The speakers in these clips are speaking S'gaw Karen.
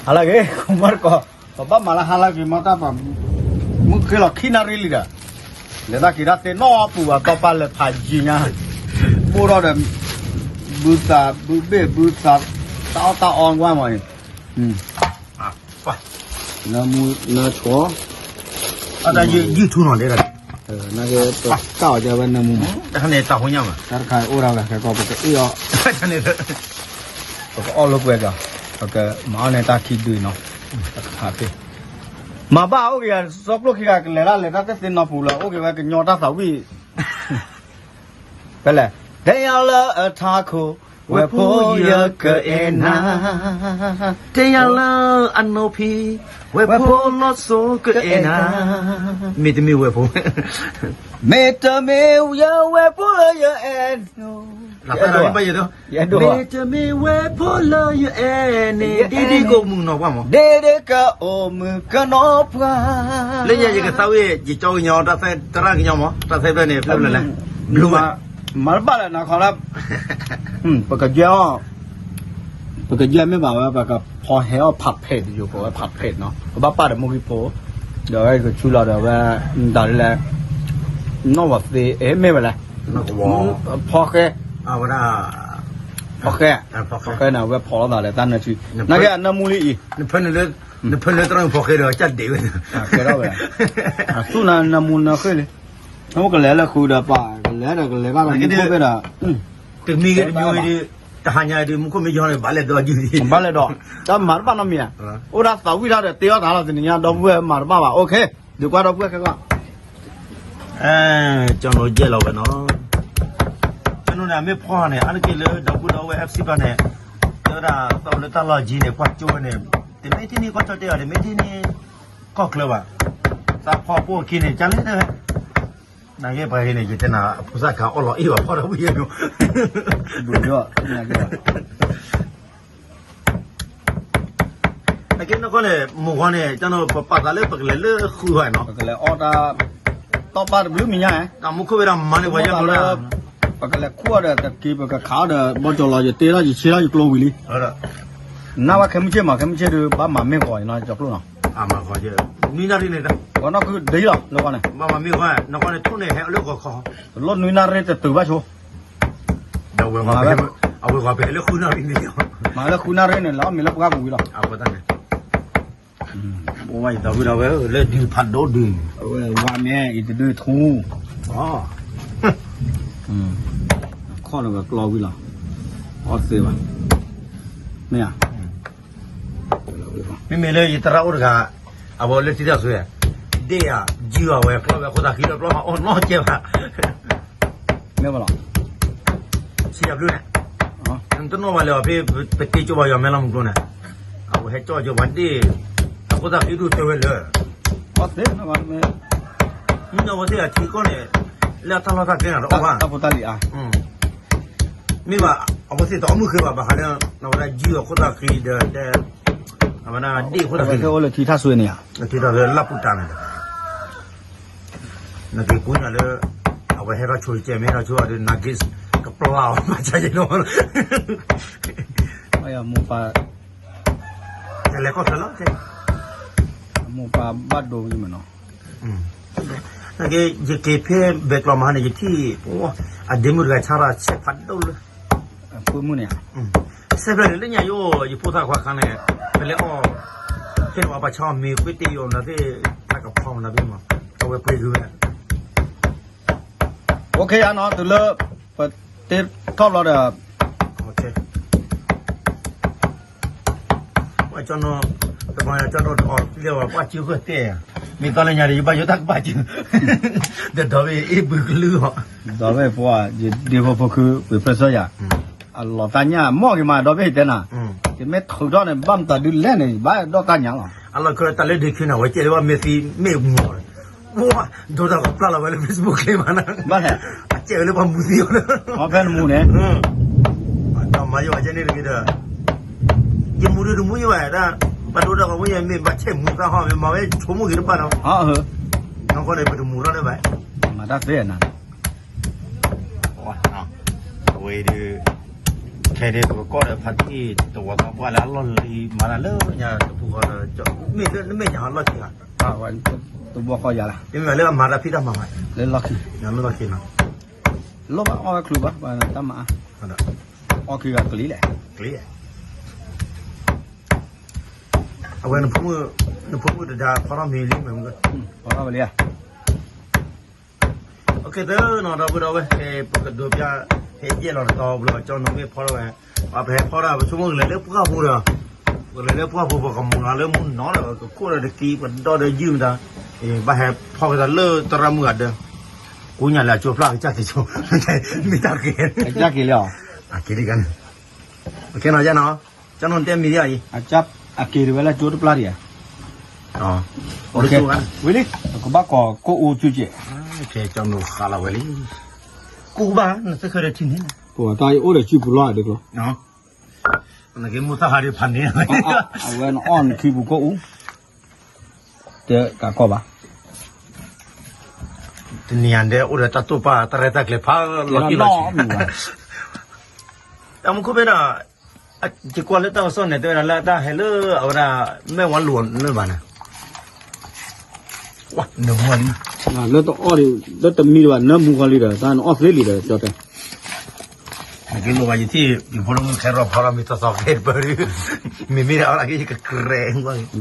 ဟါလၢအဂ့ၤ မၤတကိး, ပဘၣ်မၤလၢဟါလၢအဂ့ၤမၤတၢ်ပှၤ, မုၢ်က့ၤလီၤခံနၣ်ရံၣ်လံဒီး, လဲၤတၢ်က့ၤတၢ်သ့နီၣ်ပူၤဘၣ် တီၢ်ပၢ်လဲၤဖးယံၤညါ, ဘိၣ်ထီၣ်ဒီး, ဘုသးဘုဘ့ၣ်ဘုသး, တၢ်အီၣ်တၢ်အီကွၢ်မးန့ၣ်, နၢမူနၢဆိ, အတၢ်ယုၢ်ထူနီၤဒဲး, နကဲပတၢ်အီၣ်ကဲဝဲနၢမူမး, တၢ်တခါန့ၣ်တၢ်ဟိညါမး, တၢ်တခါအိၣ်ဒၣ်ဝဲ ခဲကီၢ်ပကအ့ၣ်အီၣ်, ပကအီၣ်လိာ်ကွဲကီး, ပကမၤအီၣ်န့ၢ်တၢ်ခံဒုနီၤ, တၢ်တခါဖဲ, မၤဘၣ်အိၣ်က့ၤယၤ စီကျိၣ်ခံဂၤကလဲၤတၢ်လဲၤတၢ်သ့သ့နီၢ်ပူၤလၢ အိၣ်က့ၤဝဲကညီတၢ်သးဝံၣ် ဖဲလဲၣ်, တဲယၤလၢအထးခိၣ်, ဝဲၢ်ဖိယကအဲၣ်နၤ, တဲယၤလၢအနိးဖံ, ဝဲၢ်ဖိလီၤစိကအဲၣ်နၤ, မ့တမ့ၢ်ဝဲၢ်ဖိ, မ့တမ့ၢ်ယဝဲၢ်ဖိလၢယအဲၣ်နၤ, မ့တမ့ၢ်ဝဲၢ်ဖိလၢယအဲၣ်န့ၣ် ဒ့ဒ့ကအိၣ်မုာ်နီၤပှၢ်မး, ဒ့ဒ့ကအိၣ်မုာ်ကနီၤပှၢ်, လၢညါယကသးဝံၣ် ယကၠီကညီ တၢ်သရၣ်ကညီမး တၢ်သဲဖျၢၣ်န့ၣ် ဖျၢၣ်ဖျၢၣ်လဲၣ်, ဘျုးဝဲ, မၤတဘၣ်လၢနခီလၢ, ပကယဲၢ်အီၤ, ပကယဲၢ်မ့ၢ်ဘၣ်ဝဲ ပကဖီဟဲအီၣ်ဖးဖဲးတယိာ် ပဝဲဖးဖဲးနီၤ ပဘၣ်ပာ်ဒီးမူခိၣ်ဖိ, ဒီးဝဲကဆူလီၤဒီးဝဲ, ဒၣ်လဲၣ်, နီၣ်ဝဲသ့ အဲ မ့ၢ်ဝဲလဲၣ်, ဖီဃဲ, ဖီဃဲ, ဖီဃဲန့ၣ် အဝဲဖီလိာ်သးလၢတၢ်နၢထံ, နကဲအနၢမူလံအံၤ, နဖၢနုာ်လၢတရၣ်ဖီဃဲဒီးကၢ်ဒဲးဝဲ, ကဲထီၣ်ဝဲ, ဆူၣ်နၢမူနၢဃ့ၢ်လံ, နကလဲၤလၢဃုာ်ဒီးပှၤ ကလဲၤဒီးကလဲၤဘၣ်ဒီးမူခိၣ်ဖဲဒီး, တမံၤဂ့ၤတမံၤဝံၤဒီး, တဟါညါဒီး မူခိၣ်မ့ၢ်ယီၤန့ၣ် ဘၣ်လဲၤဒီးယုၢ်, ဘၣ်လဲၤဒီး, တၢ်မၤတဘၣ်နီတမံၤဧါ, အိၣ်ဒၣ်သးဝံၣ်တၢ်ဒီးတ့အီၣ်သးလီၤ တနံၤညါ ဒီပုၢ်ဝဲၢ်မၤတဘၣ်ဘၣ် အိၣ်ခ့, ဒုးကွၢ်ဒီပုၢ်ဝဲၢ်ခဲကီၢ် ကၠီၤနိယဲၢ်လီၤဝဲနီၤ, ကၠီၤနိန့ၣ် အမ့ၢ်ဖီန့ၣ် အါတက့ၢ်လၢဒီပုၢ်ဒီဝဲၢ် FC ဘၣ်န့ၣ်, တဲဝဲဒၣ်သးအိၣ်လၢတၢ်လီၢ်ကံန့ၣ် ကွၢ်ကၠိဝဲန့ၣ်, တမ့ၢ်ထံၣ်န့ၢ်ကီၢ်ကၠီၣ်တဲၣ်အီၤ တမ့ၢ်ထံၣ်န့ၢ်ကီၢ်ချၢဘၣ်, သးဖီပိၢ်အခံန့ၣ် ကလဲၣ်တဲဝဲ, နာ်က့ပှၤဟံးန့ၣ် ယတဲနၤ အဖိသၣ်ခါအီၣ်လီၤအ့ၣ်ဘၣ်ဖီဒီပုၢ်ဝဲၢ်မီၤ, ဘုးဒီး နာ်က့ အကဲနီၢ်ကီၢ်န့ၣ် မိၢ်ဂီၤန့ၣ် ကၠီၤနိ ပပာ်သးလၢပကလဲၤလၢဃုာ်ဝဲနီၤ, ပကလဲၤအီၣ်တၢ်, တီၢ်ပာ်တဘျုးမံၤညါ, တၢ်မူခိၣ်ဝဲဒၣ်မၤန့ၢ်ပှၤယဲၢ်ကျိလၢ, ပကလဲၤခူၣ်အီၤဒီးတက့ၤ ပကခးအီၤဒီး ဘီကၠီၤလီၤ ယတ့ထီၣ်ယဆ့ထီၣ်ယကျိဝံၤလံ, နၢ်ဝဲခဲမုၢ်ဆ့ၣ်မး ခဲမုၢ်ဆ့ၣ်ဒုး ဘၣ်မၤမ့ၢ်ဂီၤနီၤ ကၠီၤကျိနီၤ, ပှၤနီၢ်ခုဒ်လီၤ လၢကီၢ်န့ၣ်, ဘၣ်မၤမ့ၢ်ဂီၤ နကီၢ်န့ၣ် ထိၣ်န့ၣ်ဟဲလၢဂီၤခီ, လီၢ်နွံနၣ်ရံၣ်တတုၤဘၣ်ဆိ ဒီးအဝဲဂီၤပဟဲလၢဃုနၣ်ရံၣ်န့ၣ်လီၤ, မၤလၢဃုနၣ်ရံၣ်န့ၣ် လီၤမ့ၢ်လၢပှၢ်ပူၤဝံၤလီၤ, အဃိသတးန့ၣ်, အိၣ်ဝဲယသးဝံၣ်ဒီးဝဲလၢဒုးဖးဒိၣ်ဒုး, အဝဲဝါမ့ၢ်အံၤတဒုးထူ, ခီၣ်န့ၣ်ဝဲကျီဝံၤလီၤ, အီၣ်သ့ဘၣ်, မ့ၢ်ဧါ မ့မ့ၢ်လၢယသရၣ်အိၣ်တဂၤ, အဝဲလၢထံတၢ်ဆွဲ, ဒ့ၣ်ဧါ, ယုၢ်အဝဲကျီဝဲအခိၣ်သးဃံလၢပျီမး အီၣ်နီၢ်ကဲဘၣ်, မ့ၢ်ဘၣ်လီၤ, ဆံးတဘျုးန့ၣ်, တနီၣ်ဘၣ်လၢၤအီၤဖဲပတ့ကၠိဘၣ်ယွၤမဲလီၤမုၢ်ကျိန့ၣ်, အဝဲဟဲကၠီကၠိပှၤဒ့ၣ်, အခိၣ်သးဃံဒိၣ်တဲဝဲလၢ, အီၣ်သ့, မ့ၢ်အဝဲသ့ၣ်အထံကီၢ်န့ၣ်, လၢအတၢ်လီၢ်တၢ်ကျဲန့ၣ်တအီၣ်ဘၣ်, တၢ်ဖိတၢ်လံၤအါ မ့ၢ်ဘၣ်, အဝဲသ့ၣ်တအီၣ်မုၢ်ဃ့ဘၣ် ဘၣ်ဃးလၢ, အဝဲဒၣ်ယုၢ်အခိၣ်သးဃံဒီးတဲ, အဝဲဒၣ်ဒ့ၣ်အခိၣ်သးဃံ, အိၣ်လၢထံထၢ်ဆွဲန့ၣ်ဧါ, ထံထၢ်ဆွဲလၢပူၤတၢ်န့ၣ်, နက့ၤကူညၣ်လၢ, အဝဲဟဲထီၣ်ဆိကဲမ့ၢ်ထီၣ်ဆိဒီး နဂ့ၢ်, ကပျၢ်အီၤဘၣ်ဆၣ်ယဲၢ်နီၤ, မိၢ်ပၢ်, ကလဲၤကီၢ်ချၢလီၤ, မိၢ်ပၢ်ဘၣ်ဒိဝံၤမးနီၤ နက့ ယက့ၤဖဲဘဲကျီမဟါန့ၣ် ယထံၣ်, အဒ့မုၣ်တဂၤဆါရၣ်ဆဲးဖးဒိၣ်လၢ, အဖိမုၣ်န့ၣ်, ဆဲးဖျၢၣ်န့ၣ် လၢညါယိၣ် ယဖိသၣ်ခွါခါန့ၣ်, ပလဲၤအီၣ်, ဖဲန့ၣ်ပှၤဆါအီၣ်မ့ၤကွ့တ့ၢ်အီၤနသ့ၣ်, တၢ်ကဖီမနၤဘ့ၣ်မး, အဝဲပှ့ၤဂုၤဝဲ, အိၣ်ခ့ယါနီၤ တုၤလၢ, ပတ့ထီၣ်ဘျီဒီး ပှၤကၠီနီၤ, တဘျီညါကၠီနီၤတအီၣ်လၢၤဘၣ် ပှၤစုကတဲ, မ့ၢ်သီလၢညါဒီး ယဘၣ်ယိၣ်တၢ်ကဘၣ်စု, ဒီးဒီဘ့ၣ်အ့ၣ်ဘုကလုၢ်အီၤ, ဒီဘ့ၣ်ပှၤ ယဒ့ဖိဖိခု ပှ့ၤဖျၢၣ်စီယၤ, အလီၤတၢ်ညၣ်မီၢ်က့ၤမး ဒီဘ့ၣ်တဲနၤ, ယမ့ၢ်ထုးထီၣ်န့ၣ် ဘၣ်မတၤဒုးလဲၣ်န့ၣ် ဘၣ်ဒီၣ်တၢ်ညၣ်လီၤ, အလီၢ်ခဲတၢ်လၢဒ့ခံန့ၣ် အဝဲကဲလၢဘၣ်မ့ၢ်သံမ့ၢ်မူၤ ဝါ, ဒိတၢ်ကပျၢ်လီၤဝဲလၢ Facebook ချ့မးနၤ, ဘၣ်လဲၣ်, အကဲဝဲလၢပှၤမူသံအီၤလၢ, အဖဲနမူန့ၣ်, ဒီးမၤယိၣ်အကဲန့ၣ်တဂ့ၤဒီး, ယမူဒုးတမူယိၣ်ဘၣ်ဒၣ်, ပှၤဒိတၢ်ပှၤမူယဲမ့ၢ်ဘၣ်ဆဲးမူသၣ်ဟီ မ့ၢ်မၤဝဲဆိကမိၣ်ဂ့ၤတဘၣ်ဒီး, နီၢ်ကီၢ်န့ၣ် ပတမူထီၣ်လၢၤဘၣ်, မၤတၢ်သ့နၤ, အဝဲဒုး ခဲဒၣ်ပကကိးဒီးဖါတံၢ်တဝီသီပှၢ်လၢအလီၢ်လံၤမၤတၢ်လၢညါတပူၤဃီဒီး မ့ၢ်လၢနမဲာ်ညါအလီၢ်ခံဂၤ, တဘီဃီယၤလၢ်, မ့မ့ၢ်လၢအမၤတၢ်ဖံးတၢ်မၤမး, လၢလီၢ်ခံ, လၢလီၢ်ခံနီၤ, လီၢ်ဘၣ်အီၣ်ဝဲချုးဘၣ် ပှၤတၢ်မၤအါ, အီၣ်ခံဂၤကလံၤလဲၣ်, ကလံၤ အဝဲ နဖိမုၣ်တဒါဖီထီၣ်မ့ၤလံမ့ၢ်, ဖီထီၣ်ဝဲလံဧါ, သၢနီၤ ဒီပုၢ်ဒီဝဲၢ် ပကဒိးပျၢ် ဟဲယဲၢ်လီၤတတီၤဘျီ ကၠီနီၤမ့ၢ်ဖီထီၣ်ဝဲ, ပှၤပဟဲဖီထီၣ် ပဆိကမိၣ်ကလဲၤလၢပှၢ်ပူၤဒီး, ပကလဲၤလၢပှၢ်ပူၤ ပကမၤလၢမုၢ်နီၤဒီး ကခိၣ်ဒီးတက့ၤ ပဒီဒီးယုၢ်မတၤ, ဘၣ်ဟဲဖီက့ၤသးလၢသရၣ်မုၣ်ဂၤဒၢး, ကိးညါလၢအကၠိဖျါကစၢ်က့ၤဆိ, မ့ၢ်တၢ်က့ၤ, ကစၢ်က့ၤလံဧါ, အက့ၤလံကန့ၣ်, ကဲနီၤယဲနီၤ, ကၠီနီၤတဲမံၤဒ်အံၤ, အက့ၤတဝဲလၢကၠိတပျၢ်ဒံးဧါ, ဝံၤလံ, ကဘၣ်ကိးကိၣ်အူကၠူကဲး, ကၠီနီၤဃးလီၤဝဲလံ, ကူဘၣ် နသ့ၣ်ခဲဒီးထံန့ၣ်, ပအိၣ်ဒီးစုပူၤလီၤဒ်ကျိၤ, နက့ၤမူသၣ်ဟးဒံးဖးန့ၣ်, အဝဲနအီၣ်နခံပူၤကိၣ်အူ, တကးကီၢ်ဘၣ်, တနံၤညါဒဲးအိၣ်ဒီးတၢ်တိာ်ပာ်တၢ်ရဲၣ်တၢ်ကျဲၤဖးလီၤတံၢ်လီၤဆံး, တၢ်မူခိၣ်ဖဲဒီး, ယကွၢ်လၢတၢ်ကစီၣ်န့ၣ် တဲဝဲဒၣ်လၢအတၢ်ဟဲလၢအဝဲဒၣ် မဲၢ်ဝါလိၤန့ၣ်ဘၣ်န့ၣ်, နၢမူလံ, လၢတအီၣ်ဒံး လၢတမံဒံးဘၣ် နၢမူဃီလံဒီး တၢ်နအီၣ်သ့လံဒီး ကၠီတဲ, နက့ၤလိာ်ဘၣ်ယထံၣ် ယဖိလၢမူခဲရီဖီထီၣ်မ့ၢ်သီသီကဲတပၢၢ်ဒံး, မ့မ့ၢ်ဒၣ်အီၣ်လၢကယကရဲၣ်, ဘၣ်, နီၢ်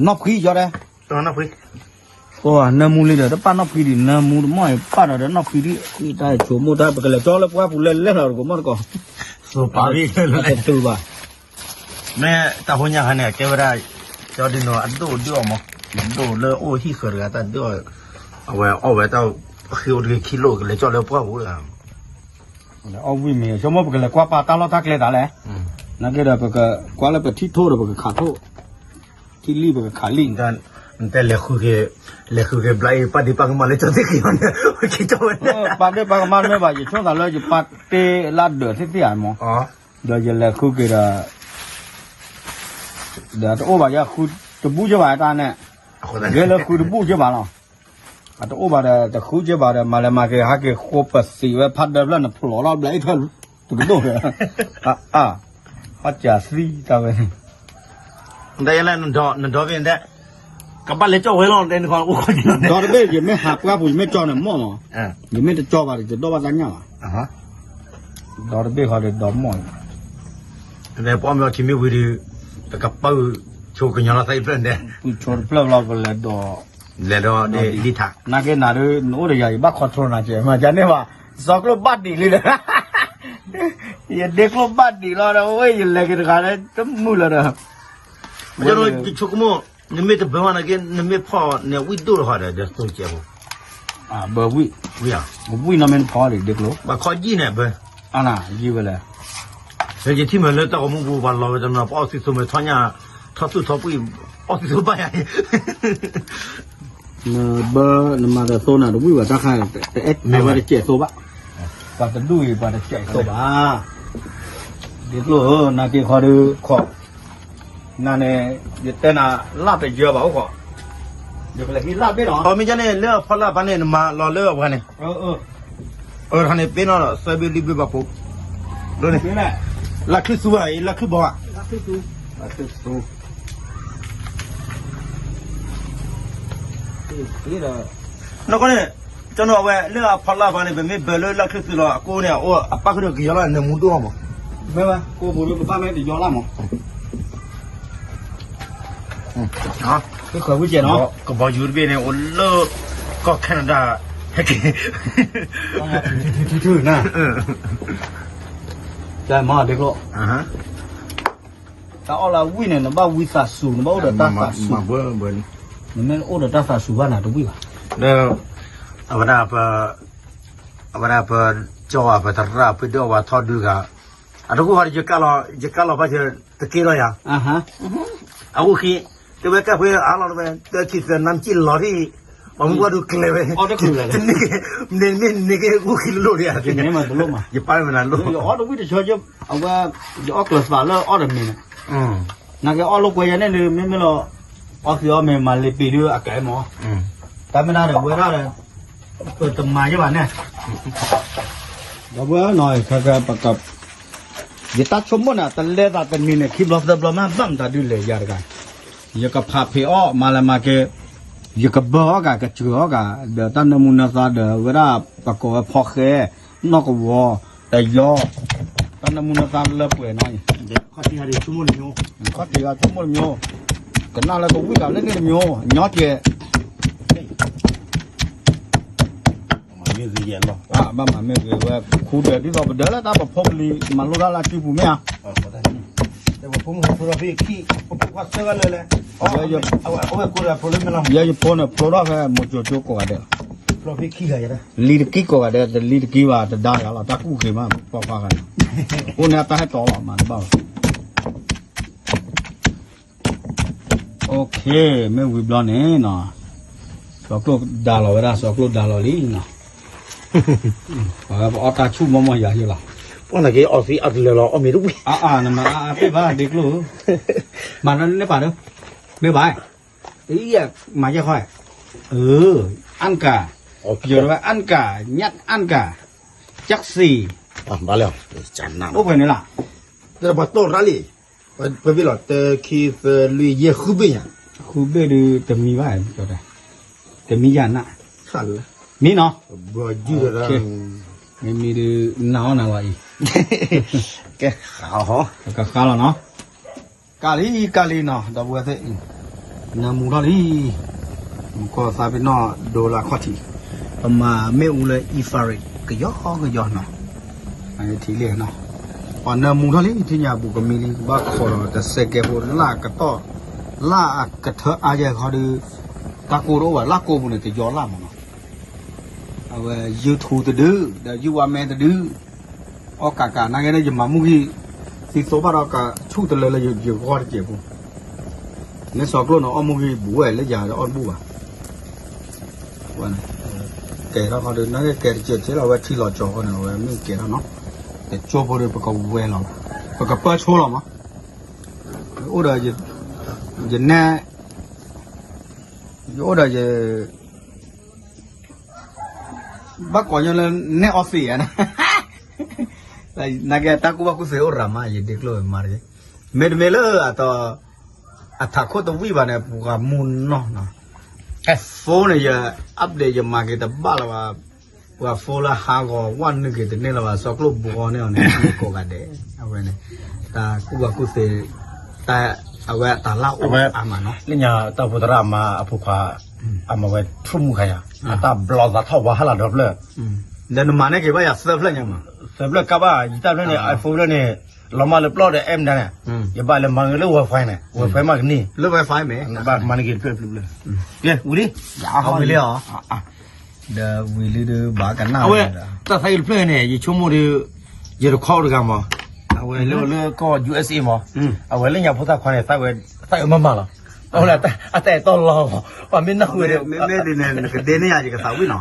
ဖှံကၠီတဲ, နီၢ်ဖှံ နၢမူလံဒီး တပၣ်နီၢ်ဖှံဒံး နၢမူတမီၢ်အံၤ ပၣ်ဒီးဒီးနီၢ်ဖှံဒံး တၢ်ဆိကမိၣ်တၢ် ပကလဲၤကၠီလၢပှၢ်ပူၤလဲၤလဲၤလီၤတကမီၢ်တကီၢ်, တတုၤဘၣ်, မ့ၢ်တၢ်ဟိညါခါန့ၣ် ကဲဝဲဒၣ် ကၠီဒုနီၤ အဒိၣ်ဒုၣ်အီၤမး, ဒိၣ်လၢအိၣ်ဟံၣ်ဃၢၤတဂၤတၢ်ဒုၣ်အီၤ, အဝဲအီၣ်ဝဲတၢ် ဃ့အိၣ်တဂ့ၤခံလိၣ် ကလဲၤကၠီလၢပှၢ်ပူၤလၢ အီၣ်ဝံၣ်မ့ၤ ဆိကမိၣ်ပကလဲၤကွၢ်ပာ်တၢ်လီၢ်တၢ်ကျဲသးလဲၣ်, နာ်က့ဒီးပကကွၢ်လၢပထံၣ်ထိၣ်ဒီးပကခးထိၣ်, ထံၣ်လံၣ်ပကခးလံၣ်, နတဲလဲၤဃုက့ၤ, လဲၤဃုက့ၤဘျါအံၤ ပၢ်ဒ့ပၢ်ကမၣ်လၢကၠီသ့ၣ်က့ၤအီၤန့ၣ် ကၠီဝဲန့ၣ်, ပၢ်ဒ့ပၢ်ကမၣ်မ့ၢ်ဘၣ် ယဆိကမိၣ်သးလၢယပၢ်တ့လၢဒၢးသ့ၣ်သ့ၣ်ဧါမး, ဒီးယလဲၤဃုက့ၤဒီး ဒီးတအိၣ်ဘၣ်ယဃုတဘူၣ်ကၢဘၣ်တၢ်န့ၣ်, ဂဲၤလၢဃုတဘူၣ်ကၢဘၣ်လီၤ, အတအိၣ်ဘၣ်ဒီး တဃုကၢဘၣ်ဒီး မၤလဲၤမၤက့ၤ ဟးက့ၤဃိပသံးဝဲဖးဒၣ်ဖျၢၣ် နဖျိးလီၤဘျါအံၤထွဲ တကဒိၣ်ဒီး, အါ, ဟီၣ်စၢသံတၢ်ဝဲန့ၣ်, နဒီဖဲန့ၣ်, ကဘၣ်လဲၤကၠီဝဲလီၤတဲနခီအိၣ်ခီက့ၤလီၤ, ဒီတဘ့ၣ် ယမ့ၢ်ဟးပှၢ်ပူၤ ယမ့ၢ်ကၠီန့ၣ်မီၢ်မး, ယမ့ၢ်တကၠီဘၣ်ဒီး ယတဒီၣ်ဘၣ်တၢ်ညၣ်ဘၣ်, ဒီတဘ့ၣ်ဃီဒီးဒီမီၢ်, ပအီၣ်မ့ၤအီထံမ့ၢ်ဝံၤဒီး, ပကပၢၢ်ဆိကညီလီၤသးအံၤဖျၢၣ်ဒဲး, ပၢၢ်ဆိတဖျၢၣ်လီၤ ပလဲၤဒီး, လဲၤဒီးဒ်ထး, နာ်က့နၤဒုး နအိၣ်ဒီးယၤ ယဘၣ် control နၤကဲး မၤကန့ၢ်ဘၣ်, စီၤကျိၣ်ဘၣ်ဒံးလံဒီး, ယဒ့ကျိၣ်ဘၣ်ဒံးလီၤဒီး ဝဲယလဲၤက့ၤတဂၤလၢ တမုာ်လီၤဒီး, ယဆိကမိၣ်, နမ့ၢ်တဘၢဘၣ်နာ်က့ နမ့ၢ်ဖီၣ်န့ၣ် ဝံၣ်ဒိၣ်တခီဒီး ဒီးသိကဲးဖိ, ဘၢဝံၣ်, ဝံၣ်ဧါ, ဝံၣ်နီၢ်မ့ၢ်ဖီၣ်လံ ဒ့ကျိၣ်, ဘၣ်ခီယံၢ်န့ၣ်ဘၢ, အါနၤ ယံၢ်ဝဲလဲၣ် လၢယထံၣ်မးလၢတၢ်ဂီၤမူပူၤ ပှၤလီၤဝဲတနီၤ ပအီၣ်သံသိမ့ၢ်ထီၣ်ညၣ်, ထီၣ်သူၣ်ထီၣ်ပှံၢ်, အီၣ်သံသိဘၣ်ယၤအံၤ, နဘၢနမၤဒီးသိနၤတဝံၣ်ဘၣ်တၢ်ခါ, တအဲၣ်ဝဲတစဲးသိဘၣ်, ပှၤတဒူၣ်အံၤ ပှၤတစဲးသိဘၣ်, ဒ့ကျိၣ်ဧၢ နာ်က့ခီဒုးခီ, နန့ၣ်, ယတဲနၤ လၢ်တယၢဘၣ်အိၣ်ခီ, ယကလဲၤဟံးလၢ်တဘ့ၣ်နီၤ, အမ့ၢ်ကန့ၣ် လၢအဖီလာ်ဘၣ်န့ၣ် နမၤလီၤလၢအဝဲန့ၣ် အၢ ထီၣ်န့ၣ် ပ့ၤနီၣ်ဒီး သၢဘ့ၣ်လွံၢ်ဘ့ၣ်ဘၣ်ဖိ, ဒ်န့ၣ်, လၢ်ချုၣ်သူဘၣ်အံၤ လၢ်ချုၣ်ဘီဧါ, လၢ်ချုၣ်သူ, နီၢ်ကီၢ်န့ၣ်, ကၠီနီၤ အဝဲ လၢအဖီလာ်ဘၣ်န့ၣ် ပမ့ၢ်ဘၢလၢလၢ်ချုၣ်သူလီၤ အကိးန့ၣ် အအိၣ်အပၣ်ဃုာ်ဒီးကယီၤလီၤ နၢမူဒိၣ်မး, မ့ၢ်ဝဲ ကိးပူၤလၢပဘၣ်မ့ၢ်တယီၤလၢ်မး ကဘီယူၤတဘ့ၣ်န့ၣ် အိၣ်လၢကီၢ် Canada ဟဲက့ၤ, န, ကဲမၤဒ့ကျိၣ်, တၢ်အီၣ်လၢဝံၣ်န့ၣ် နဘၣ်ဝံသးစူၤ နဘၣ်အိၣ်ဒီးတၢ်သးစူၤ, နမ့ၢ်အိၣ်ဒီးတၢ်သးစူၤဘၣ်နၤတဝံၣ်ဘၣ်, ဒီး, အဝဲဒၣ်ပ, အဝဲဒၣ်ပ, ကၠီဝဲပသရၣ် ပဒိၣ်ဝဲထီဒုဂၤ, အတကိၢ်ဃီဒီး ယကါလီၤဘၣ်တက့ၢ်လီၤယၤ အဃိခံ, တဝဲကဲဖဲအါလီၤတဝဲ တၢ်ခံသၢနါကံၣ်လီၤထံၣ်, ပှၤမုၢ်ပှၢ်ဒုးကျဲဝဲ, တန့ၢ်က့ၤ, မ့ၢ်န့ၢ်က့ၤအိၣ်ခံလိၣ်ဒံး, ယပၢ်မနၤလိၣ်, ယအီၣ်တဝံၣ်တဆၢ, အဝဲ, ယအီၣ်ကျၢၤသးလၢအီၣ်တမံၤန့ၣ်, နာ်က့အီၣ်လိာ်ကွဲယၤန့ၣ်ဒုး မ့မ့ၢ်လီၤ, အီၣ်သံးအီၣ်မ့ၤမၤလ့ၤပံၤဒုးအကဲမး, တၢ်မ့ၢ်ဒၣ်ဒီးဝဲဒၣ်ဒီး, ပတမၤယဘၣ်န့ၣ် ဒီပုၢ်ဝဲၢ်နီၤ ခဲကဲပက ယတၢ်ဆိကမိၣ်န့ၣ် တလဲၤသးတနံၤန့ၣ် ခံဘျီသၢဘျီမး ဘၣ်မတၤဒုလဲၣ်ယၤတဂၤ, ယကဖးဖံးအီၣ်မၤလဲၤမၤက့ၤ, ယကဘၢအီၣ်ကၤ ကစၢၤအီၣ်ကၤ ဒီးတၢ်နၢမူနၢသါဒီး ဝဲဒၣ်ပကိးဝဲဖီဃဲ နီၢ်ကဝီၤ တယီ တၢ်နၢမူနၢသါလၢပှဲၤနီၤ, ခီၣ်ထံးဂၤဆိကမိၣ်တမံၤ, ကနၣ်လၢကဝံၣ်ကၤလၢန့ၣ်တမံၤ, ညီကဲ ဘၣ်မၤမ့ၢ်ဂ့ၤဝဲခူဒီး ဒ်သိးပဒၢလၢတၢ်ပဖိကလံၤ မၤလိတၢ်လၢစုပူၤမ့ၢ်ဧါ, ပဖိမုၣ်ဖိဒီးဖံခံ ပဖိခွါဆၢဂၤလၢလဲၣ်, ယဲယဖိန့ၣ်ဖျိထီၣ်ဖဲမိၤစိၤကၠိကိးဂၤဒဲးလီၤ, လံတကံကိးဂၤဒဲး တလံတကံဘၣ် တဒါယၤလီၤ တၢ်ကူၣ်က့ၤမး ပှၤခွါဂၤန့ၣ်, အိၣ်န့ၣ်တၢ်ဟဲတီလီၤ မၤတဘၣ်ဘၣ် OK မ့ၢ်ဝံၤဘျီန့ၣ်နီၤ, စီၤကျိၣ်ဒါလီၤဝဲဒၣ် စီၤကျိၣ်ဒါလီၤလံနီၤ, ပှၤအီၣ်တၢ်ဆူၣ်မီၢ်မီၢ်ယၤယိလီၤ, ပှၤနာ်က့အီသံးအကလၢၤလီၤ အီၣ်မ့ၤတဝံၣ်, အါအါနမၤအါအါသ့ၣ်ဘၣ်ဒ့ကျိၣ်, မၤနီၢ်န့ၢ်ပာ်ဒၢ, မ့ၢ်ဘၣ်, အံၤမၤယဲၢ်ခီ, အၣ်ကၤ, ယိဝဲအၣ်ကၤ, ညၣ်အၣ်ကၤ, ကၠၵ်းစံး, ဘၣ်လဲၣ်, အိၣ်ဖဲန့ၣ်လီၤ, ပှၤတီၢ်ရၣ်လံ ပဘ့ၣ်လီၤ တၢ ခံ သၢ လွံၢ် ယဲၢ် ဃုဘ့ၣ်ညါ, ဃုဘ့ၣ်ဒုးတမံဘၣ်, တမံယၤနၣ်, မံနီၤ, မ့မံဒုးနၢ်အီၣ်နၤလီၤအံၤ, ကဲ, ကဃါလီၤနီၤ, ကၢ်လံ ကၢ်လံနီၤ ဒီပုၢ်ဝဲၢ်သ့ၣ်, နၢမူထီၣ်လံ, မူကီၢ်သးပ့ၤနီၣ်ဒိလၢခီၣ်ထံး, ပမၤမ့ၣ်အူလၢ e-fabric ကယီကယီနီၤ ထံလ့ၣ်နီၤ, ပှၤနၢမူထီၣ်လံ ထံၣ်ညါပူၤကမံလံ ကဘၣ်ခိးဒီးတစဲးကဲဖိ လၢအကတီၢ်, လၢအကထၢအါယဲၢ်ခီဒီး, တၢ်ကိၢ်တအိၣ်ဘၣ် လၢကိၢ်ပူၤန့ၣ် တယီလၢ်မးနီၤ, အဝဲ YouTube တဒု, ဒီး YouTube ဝါမဲတဒု, အီၣ်ကးကး နာ်က့န့ၣ် ယမၤမူဂံၢ်, သံသိဘၣ်ဒီးကဆူၣ်တလၢလၢယဂီၢ်တစဲးဖိ, မ့ၢ်စီၤကျိၣ်နီၤ အီၣ်မူဂံၢ်ဘူးဝဲလၢယၤဒီးအီၣ်တဘူၣ်ဘၣ် ကဲထီၣ်ခီဒီး နာ်က့ကဲတစဲးတစဲးလီၤ အဝဲထံလီၤကၠီၤဃီန့ၣ် အဝဲမ့ၢ်ကဲထီၣ်နီၤ, တကၠိဖိဒီးပကဝဲလီၤ, ပကပၢဆိလီၤမး, အိၣ်ဒီး, ယနဲ, ယအိၣ်ဒီးယ, ဘၣ်ကိးညီလၢနဲၣ်အီသံးဧါ, နာ်က့တၢ်ကူၣ်ဘၣ်ကူၣ်သ့အိၣ်ရၤမး ယဒ့ကျိၣ်မၤတဂ့ၤ, မ့တမ့ၢ်လၢအတီ အထးခိၣ်တဝံၣ်ဘၣ်န့ၣ် ပှၤမူနီၢ်နီၤ, phone န့ၣ် ယ update ယမၤက့ၤတဘၣ်လၢၤဘၣ်, ပှၤ phone လၢဟးဂီၤဝဲနုာ်က့ၤတန့ၢ်လၢၤဘၣ် စီၤကျိၣ်ဘူးဂီၤန့ၢ်အီၤန့ၣ် ကိးဂၤဒဲး, အဝဲန့ၣ်, တၢ်ကူၣ်ဘၣ်ကူၣ်သ့, တၢ်, အဝဲတၢ်လၢအိၣ်အါမးနီၤ, လၢညါတၢ်ဖိသရၣ်အမါအဖိခွါ, အမၤဝဲထူၣ်မူခါယၤ, အတၢ်ဘျီသးထီၣ်ဝါဟါလီၤဒီဖျၢၣ်, ဒီးနမၤန့ၢ်က့ၤဘၣ်ယၤသၢဖျၢၣ်ညါမး, သၢဖျၢၣ်ကဘၣ် ယတၢ်ဖျၢၣ်န့ၣ် iPhone ဖျၢၣ်န့ၣ်, လီၤမၢ်လၢပျီဒီး M ဒၣ်န့ၣ်, ယဘၣ်လဲၤမၤက့ၤလၢ Wi-Fi န့ၣ်, Wi-Fi မးကန့ၢ်, လၢ Wi-Fi မ့ၢ်, ဘၣ်မၤန့ၢ်က့ၤတဖျၢၣ်ဖျၢၣ်ဖျၢၣ်, ကဲဝံၤလံ, ဝံၤလံအီၤ, ဒီးဝံၤလံဒီးဘၣ်ကနၣ်ဝဲ, တၢ်သးအံၤတဖျၢၣ်န့ၣ် ယဆိကမိၣ်ဒီး, ယတခီတဂၤမး, အဝဲလၢလၢကီၢ် USA မး, အဝဲလၢညါဖိသၣ်ခွါန့ၣ် သးအုးမးမးလီၤ, အဝဲအတၢ်အဲၣ်တီလီၤ, ပှၤမ့ၢ်နၢ်ဟူဝဲဒီး, မ့မ့ၢ်ဒ်န့ၣ် နကဒဲန့ၢ်ယၤ ယကသးဝံၣ်နီၤ,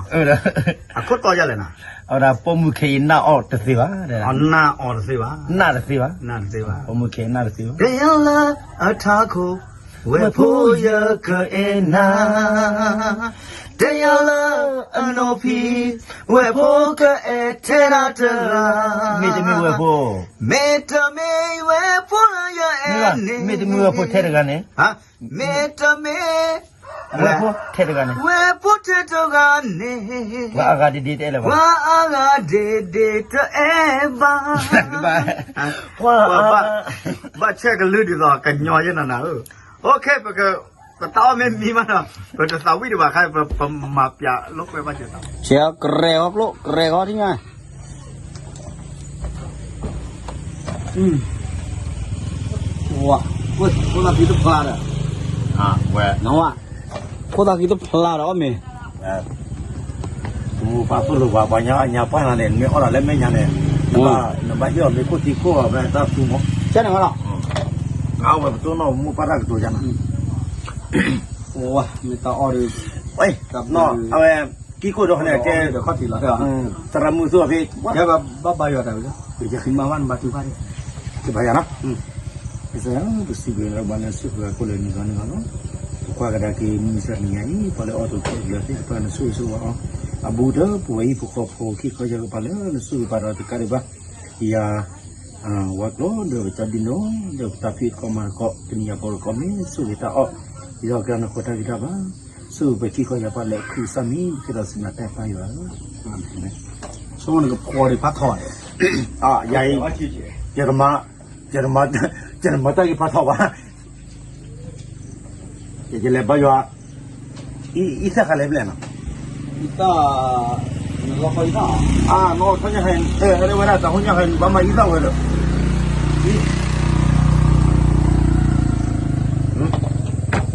အခိၣ်တီယၤလဲၣ်နီၤ, အဝဲဒၣ်ပိာ်မုၣ်ခဲအံၤနၢ်အီၣ်တသ့ဘၣ်, နၢ်အီၣ်တသ့ဘၣ်, နၢ်တသ့ဘၣ်, ပိာ်မုၣ်ခဲအံၤနၢ်တသ့ဘၣ်, တယၤလၢအထးခိၣ်, ဝဲၢ်ဖိယကအဲၣ်နၤ တယၤလၢအနီၢ်ဖံ, ဝဲၢ်ဖိကအဲၣ်ထဲဒၣ်တဂၤ, မ့တမ့ၢ်ဝဲၢ်ဖိ, မ့ၢ်တမ့ၢ်ဝဲၢ်ဖိ, မ့တမ့ၢ်ဝဲၢ်ဖိထဲတဂၤန့ၣ်, မ့တမ့ၢ်, ဝဲၢ်ဖိထဲတဂၤန့ၣ်, ဝဲၢ်ဖိထဲတဂၤန့ၣ်, ပှၤအါဂၤဒ့ဒ့တအဲၣ်လၢၤဘၣ်, ပှၤအါဂၤဒ့ဒ့တအဲၣ်ဘၣ်, ပှၤ, ဘၣ်ဆဲးကလုၢ်ဒ်သိးကညီယဲၢ်နၤနၤဧၢ, အိၣ်ခ့ ပက ပတၢ်အီၣ်မ့ၢ်မံမးနီၤ, ပတသးဝံၣ်ဒံးဘၣ်ခါ, ပမၤပျးလိာ်ကွဲဘၣ်က့ၤသး, ဆဲးကရဲၤအီၤကျိၣ် ကရဲၤအီၤထံၣ်ညါ, ဝဲ, ဖိသၣ်ခံတဖျါဒီး, ဝဲ, ဖိသၣ်ခံတဖျါဒီးအီၣ်မ့ၤ, တမူပာ်သိၣ်လိပှၤ ပှၤညါအညါပှၢ်နၤန့ၣ် နမ့ၢ်အီၣ်ဒီးလၢမဲာ်ညါန့ၣ်, နဘၣ်ဟ့ၣ်အီၤမ့ၤခိၣ်သံခိၣ်အီၤဖဲတၢ်သူမး, ကန့ၣ်ဝဲလီၤ, အဝဲပတိၢ်နီၣ်မိၢ်ပၢ်တၢ်ကတိၤယါနၤ မ့ၢ်တၢ်အီၣ်ဒီး, အဝဲ, ကံၢ်ခိၣ်ဒီးန့ၣ်ကဲ, သရၣ်မုၣ်သိၣ်ဖဲ, ဘၣ်ဘါယွၤတၢ်ဝဲ, မၤဘၣ်နဘၣ်တူၢ်ဘၣ်, ကဘၣ်ယၤနီၤ, ကစၢ်ယွၤပစံးဘျုးလၢဘၣ်လၢဆူၣ်ပှၤခိၣ်လၢနံၤဂီၤနံၤဂီၤလီၤ, ပကွၢ်ကဒါက့ၤမုၢ်မဆါတနံၤညါအံၤ ပှၤလၢအီၣ်တၢ်ခိၣ်လၢသ့ၣ်တဖၣ်န့ၣ်ဆိၣ်ဂ့ၤဆိၣ်ဝါအီၤ, အဘူးဒီးပဝဲဟံၣ်ဖိဃီဖိ ခံခီယၢ်ကပၤလၢနဆိၣ်ဂ့ၤပာ်ဒီးတကးဒံးဘၣ်, ယၤ ဝါကျိာ်ဒီးပတၢ်ဒုးနီၢ် ဒီးပတၢ်ဖံးတခီမၤတခီ တနံၤအံၤကီးတခီ မ့ၢ်ဆိၣ်ဂ့ၤတၢ်အီၣ်, ယဒီးကနၢ်ခိတၢ်ဂံၢ်တၢ်ဘါ, ဆိၣ်ဂ့ၤပှၤခံခီယၢ်ပၢ်လၢခရံာ်စၢ်မံၤ ကဒီးစံးနၤတၢ်ပၢ်ယွၤဧၢ, ဆိၣ်ဂ့ၤနကဖီဒံးဖးထီၣ်, ယၤအံၤ, ယတမၤ, ယတမၤတၢ်ဂ့ၤဖးထီၣ်ဘၣ် ယလဲၤဘါယွၤ, အံသၣ်ဃးလဲၤဖဲလဲၣ်နီၤ, အံသၣ်, နလီၤဃီအံသၣ်, အါ နအီၣ်ထီၣ်ညၣ်ဟဲ, အဲ ဝဲဒၣ်တၢ်ဟိညၣ်ဟဲ နဘၣ်မၤအံသၣ်ဝဲဒီး,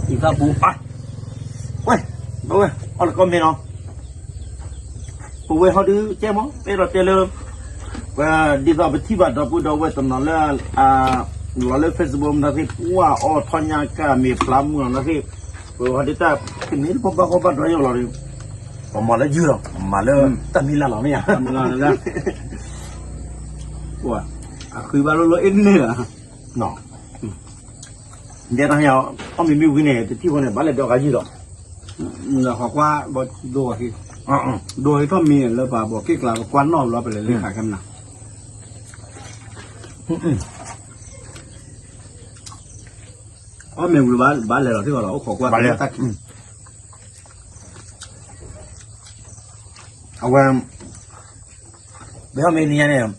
အံသၣ်ပူၤ, ဝဲ, ဝဲ, အီၣ်လၢကီၢ်မ့ၢ်နီၤ ပဝဲဟီဒုးကဲမး အဲၣ်ဒိးတဲလၢ ဒ်သိးပထံၣ်ဘၣ်ဒီပုၢ်ဒီဝဲၢ်တနီၤလၢ လီၤလၢ Facebook မနုၤသ့ၣ် ပှၤအီၣ်ထီၣ်ညၣ်ကၢ်မ့ၢ်ဖျါမုၢ်လီၤမနုၤသ့ၣ်, ပဝဲဟီဒုးတၢ် တမ့ၢ်တပဘၣ်ဃီဘၣ်ဒီးယိာ်လီၤဒီး ပမၤလၢယုၢ်လီၤ မၤလၢတၢ်မံၤလၢ်လီၤမ့ၢ်ဧါ, အဃုဘၣ်လိၣ်လိၣ်အ့ၣ်န့ၣ်လီၤ ဒဲတၢ်ဟဲ အီၣ်မ့ၤမ့ၢ်ဝံၤန့ၣ် တထံၣ်ဃီန့ၣ် ဘၣ်လဲၤဒီးဂၤယုၢ်လီၤ, လၢဟီကွၢ်ဘီဒိၣ်အီၤ, ဒိၣ်ဟံးထီၣ်မ့ၤလၢပှၤဘီးက့ၣ်ကျါ ပကွၢ်နီၣ်ဘျီပလဲၤလၢခးခဲမနၤ, အီၣ်မ့ၤဝံၤဘၣ်လဲၤလီၤထံၣ်ဃီလီၤ အိၣ်ခိးကွၢ်တၢ်ခံ အဝဲ ပဟဲမ့ၢ်နံၤညါန့ၣ်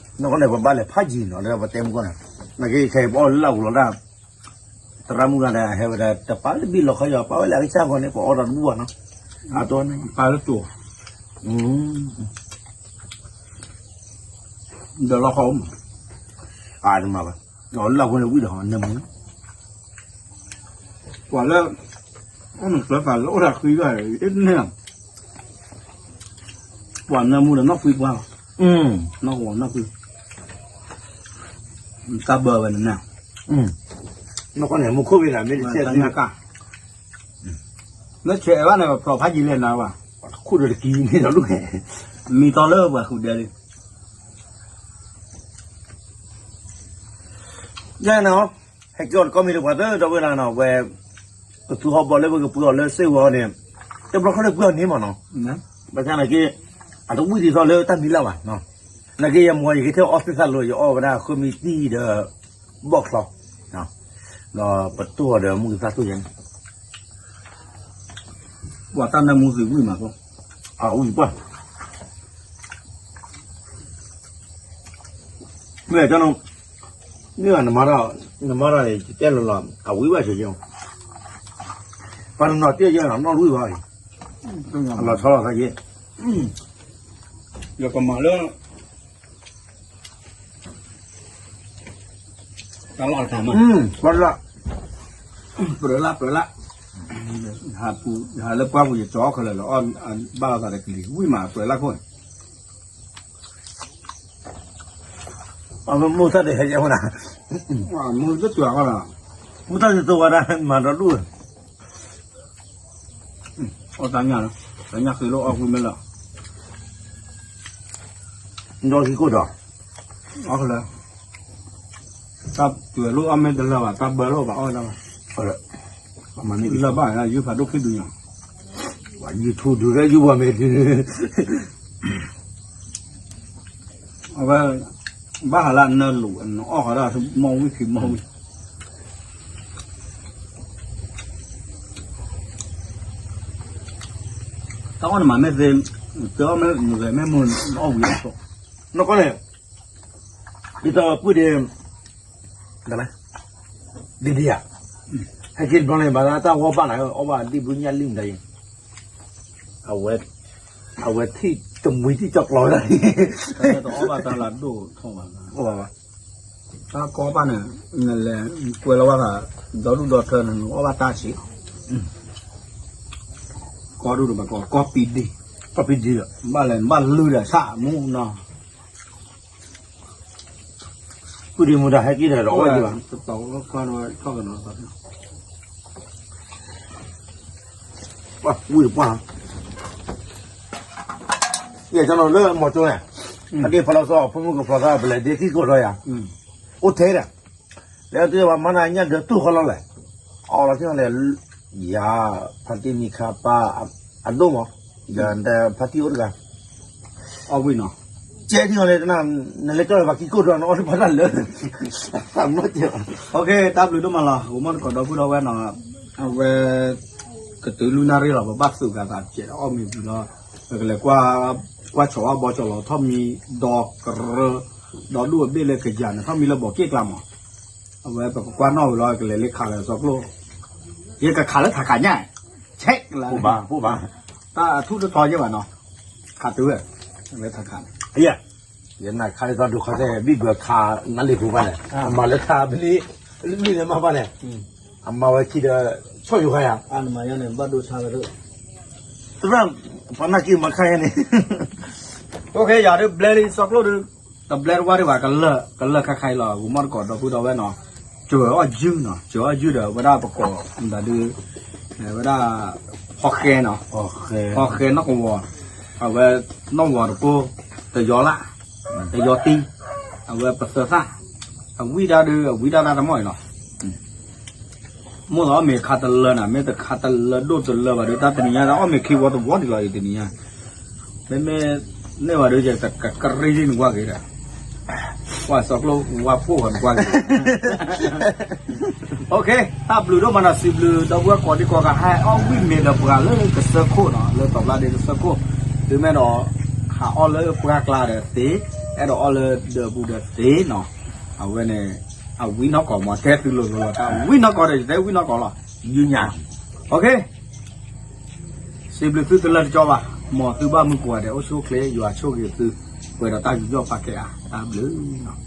နကီၢ်န့ၣ် ပဘၣ်လဲၤဖးယံၤနီၤ လၢပတဲမူကီၢ်န့ၣ် နကခဲအံၤပအီၣ်လၢလၢ်ပူၤလီၤဒၣ် သရၣ်မုၣ်ဂၤဒီး ဟဲဝဲဒၣ်တပာ်လၢဘံၣ်လီၤခီယီၤ ပာ်ဝဲလၢအကစၢ်ဂီၤန့ၣ် ပအီၣ်ဒီးတဘူၣ်ဘၣ်နီၤ အတိၢ်န့ၣ် ပာ်လၢတိၢ် ဒီးလီၤခီအိၣ်မး အါတမၤဘၣ် လၢလၢ်ပူၤန့ၣ်ဝံၣ်ဒီးနၢမူ ပှၤလၢ အီၣ်နကျၢၤသးလၢအိၣ်တၢ်ဃံဘၣ်န့ၣ် ပှၤနၢမူဒီးနီၢ်ဖှံပှၢ်လီၤ နီၢ်ဝီၤနီၢ်ဖှံ တၢ်ဘၢဝဲန့ၣ်န့ၣ် နီၢ်ကီၢ်န့ၣ် မူခိၣ်ဝဲဒၣ်မ့ၢ်တဆဲးညါကၢ် လၢဆဲးအဲၣ်ဘၣ်န့ၣ် ပဖျိးဖးယံၤလဲၣ်နၤဘၣ် ခိၣ်ဒီးတကံၤန့ၣ်ဒီးလူၢ် မံတီလၢပှၤဃုာ်ဒဲးလံ ယဲန့ၣ် ဟဲက့ၤအီၣ်တကီၢ်မ့ၢ်တပှၤသၢဒီပုၢ်ဝဲၢ်နီၤ ဝဲ ကသူဟီၣ်ဘီလၢပကပှ့ၤအီၤလၢစ့ၢ်ဝီၤန့ၣ် တဘျီခီလၢပှ့ၤအီၤန့ၣ်မးနီၤ ဘၣ်ဆၣ်နာ်က့ အတဝံၣ်ဒ်သိးလၢတၢ်မံၤလၢ်ဘၣ်နီၤ နာ်က့ယမ့ၢ်ယကဟဲအီၣ်သ့ၣ်သၣ်လိၤ ယအီၣ်ဝဲဒၣ်ဃိမံၤတံၢ်ဒီး ဘီၣ်ချီ ဒီးပတိၢ်အီၤဒီးမုၢ်ကသၣ်တိၢ်ယဲန့ၣ် ပှၤတၢ်နၢမူသုးဝံၣ်မးကိး အဝံၣ်ပှၢ် မ့ၢ်ကၢ်နီၤ မ့ၢ်နမၤထီၣ် နမၤထီၣ်န့ၣ် ယတဲလီၤလီၤ အဝံၣ်ဘၣ်ဆၢက့ၤ ပှၤတနီၤတဲယဲနီၤ နီၢ်တဝံၣ်ဘၣ်အံၤ အလီၤဆီလီၤသးက့ၤ ယကမၤလၢ တၢ်လီၢ်တခါမး ပှၤလၢ ပြၢလၢ ပြၢလၢ ဟးလၢပှၢ်ပူၤယကၠီခဲလၢာ်လီၤ အီၣ်ဘၣ်လီၤသးဒီးကလံၤ ဝံၣ်မးပြၢလၢခိၣ်န့ၣ် အမ့ၢ်မိၢ်သၣ်ဒီးဟဲကဲဝဲဒၣ် မူတတုၤအီၤလီၤ မူတၢ်တတုၤဝဲဒၣ် မၤဒီဒူၣ် အီၣ်တၢ်ညၣ်လီၤ တၢ်ညၣ်ဃ့လိၣ်အီၣ်ကွံာ်မ့ၢ်လီၤ ဒီးဟံၣ်ခိၣ်ဒီး အီၣ်လၢ တၢ်တုၤလိၣ်အီၣ်မ့ၢ်တလၢဘၣ် တၢ်ဘၢလိၣ်ဘၣ်အီၣ်ဝဲဒၣ်ဘၣ် လၢဘၣ်ယုၢ်ဖးဒိၣ်ခံဒုညါ YouTube ဒုးလၢယုၢ်ဝဲမ့ၢ်ဒုး အဝဲ ဘၣ်ဃးလၢအနၢလိာ် နအီၣ်ဃီဒၣ်မီၢ်ဝံၣ်ခံမီၢ်ဝံၣ် တၢ်အီၣ်နမၤမ့ၢ်သ့ တၢ်အီၣ်မ့ၢ်မုာ်ဂဲၤမ့ၢ်မုာ်နအီၣ်ဝံၤအီၣ် နီၢ်ကီၢ်န့ၣ် ဒ်သိးပုၢ်ဒ့ ဒ်ဧါ ဟဲက့ၤတဘျီန့ၣ် ဘၣ်သးတၢ်ဝီဘၣ်နၤ အီၣ်ဘၣ်ဒံၣ်ဘုညၣ်လံမတၤယံၤ အဝဲ အဝဲထံၣ်တမှံၤထံၣ်ကၠီကျီဝဲဒၣ် တၢ်အီၣ်ဘၣ်တၢ်လၢဒိၣ်ထီၣ်ဘၣ် အိၣ်ဘၣ်ဘၣ် တၢ်ကီဘၣ်န့ၣ် နလဲၤကွဲလီၤဘၣ်သး ဒီဒူၣ်ဒီထၢန့ၣ် နအီၣ်ဘၣ်တၢ်ဆံး ကီဒူၣ်တဘၣ်ကီ ကီပံဒ့ ကီပံဒ့ ဘၣ်လဲၤဘၣ်လုၢ်ဒီးဆၣ်မူနီၤ ပုၢ်ဒ့မူဒါဟဲက့ၤဒီးအီၣ်ဝဲဒံးဘၣ် ဝံၣ်တပှၢ် ယဲၢ်ကၠီနီၤလၢမီၤကၠိန့ၣ် အက့ၤဖီလီၤစီၤ ဖိမုၣ်ကဖျီသး ပလဲၤဒ့ခံခိၣ်ထီၣ်ယၤ အိၣ်ထဲဒီး လဲၤတုၤဘၣ်မၤနၤညၣ်ဒၢးတူၢ်ဃီလီၤလဲၣ် အီၣ်လီၤထံၣ်လီၤလဲၣ် ယၤ ဖါတံၢ်မံၤခါပၢ် အဒိၣ်မး ဒီးဖါတံၢ်အိၣ်တဂၤ အီၣ်ဝံၣ်နီၤ, ကဲထံအီၤန့ၣ် နလဲၤကၠီၣ်လၢပှၤကံၢ်ကိၣ်ဒီး နအီၣ်တပှၢ်တၢ်လၢ တၢ်မ့ၢ်ကဲ, တၢ်ဘျုးဒိၣ်မးလီၤ. ဂီၤမီၢ်တကိးဒီပုၢ်ဒီဝဲၢ်နီၤ, အဝဲ ကတုၤလွံၢ်နၣ်ရံၣ်လီၤ ပဘၣ်သုးဂၤသးကဲးအီၣ်မ့ၤဘျုးဒီး ပကလဲၤ ကွၢ်ဆီၣ်ဝဲဘီကၠီလီၤ ထီၣ်မံဒီကရၢ ဒီဒူၣ်အဘ့ၣ်လၢကယၤန့ၣ် ထီၣ်မံလၢဘီးက့ၣ်ကျါမး, အဝဲပကကွၢ်နီၣ်ဝံၤလီၤ ကလဲၤလ့ခးလၢစီကျိၣ်, ယကခးလၢထးခးညါ, ဆဲးလၢ တၢ်အထူၣ်တထီယဲၢ်ဘၣ်နီၤ, ခးတုၤဝဲ, လၢထးခးန့ၣ် ယနခါလၢသီဒိခီသဲး ဘံၣ်ဘၢခးနါလ့ၤဖိဘၣ်န့ၣ် အမၤလၢထါပလံၤ လံၤလၢမၤဘၣ်န့ၣ်, အမၤဝဲခံဒီး ဆီၣ်ယိၤခါယၤ, သရၣ် ပှၤနာ်က့ၤမၤခါယၤန့ၣ်, ယၤဒုးဘျဲလံစီကျိၣ်ဒုး, တဘျဲတဝါဒံးဘၣ် ကလၢာ်ခါခါအံၤလီၤ ဂီၤမီၢ်တကိးဒီပုၢ်ဒီဝဲၢ်နီၤ, စၢၤအီၣ်ယုၢ်နီၤ စၢၤအီၣ်ယုၢ်ဒီး ဝဲဒၣ်ပကိးမတၤဒုး, ဝဲဒၣ် ဖီဃဲနီၤ, ဖီဃဲနီၢ်ကဝီၤ, အဝဲ နီၢ်ဝီၤတကိး, တယီလၢ်, တယီတံၢ်, အဝဲပသၢသၣ်, အဝံၣ်ဒၣ်ဒုး အဝံၣ်ဒၣ်တၢ်တမီၢ်အံၤလီၤ. မိၢ်လီၤအီၣ်မ့ၤခါတလၢနၤ မ့ၢ်တခါတလၢဒိၣ်တလၢဘၣ်ဒီး တၢ်တနံၤညါ အီၣ်မ့ၤခံဝီတဝီဒံးလီၤအံၤတနံၤညါ, မ့မ့ၢ်န့ၢ်ဘၣ်ဒီး ယကကရံၣ်နကွၢ်က့ၤဒီး, ကွၢ်စီကျိၣ်ဝါဖှိၣ်ဂီၤနကွၢ်က့ၤ တၢ်ဘျုးဒိၣ်မးနီၤ စံးဘျုးဒီပုၢ်ဝဲၢ်ကိးဒံကိးဂၤ ဟဲအီၣ်ဝံၣ်မ့ၤဒီးပှၤလၢကစၢၢ်ခိၣ်နီၤ လၢတီၤပျၢ်ဒ့ကစၢၢ်ခိၣ်, တုၤမ့ၢ်ဒီး ဟးအီၣ်လၢပှၢ်ကျါဒီးသ့, အဲၣ်ဒိးအီၣ်လၢဒၢးပူၤဒီးသ့နီၤ, အဝဲန့ၣ် အဝံၣ်နီၢ်ကီးမး တဲသုလိၤလိၤလီၤ တၢ်ဝံၣ်နီၢ်ကီးဒီး ယတဲဝံၣ်နီၢ်ကီးလီၤ ယုၢ်ညါ, စံးဘျုးသုတလၢတကၠီဘၣ်, မ်သုဘၣ်မုၢ်ကိးဂၤဒဲး အိၣ်ဆူၣ်အိၣ်ချ့ ယွၤဆိၣ်ဂ့ၤသု, ပှဲၤဒီးတၢ်ယူးယီၣ်ပာ်ကဲဧါ, တၢ်ဘျုးနီၤ.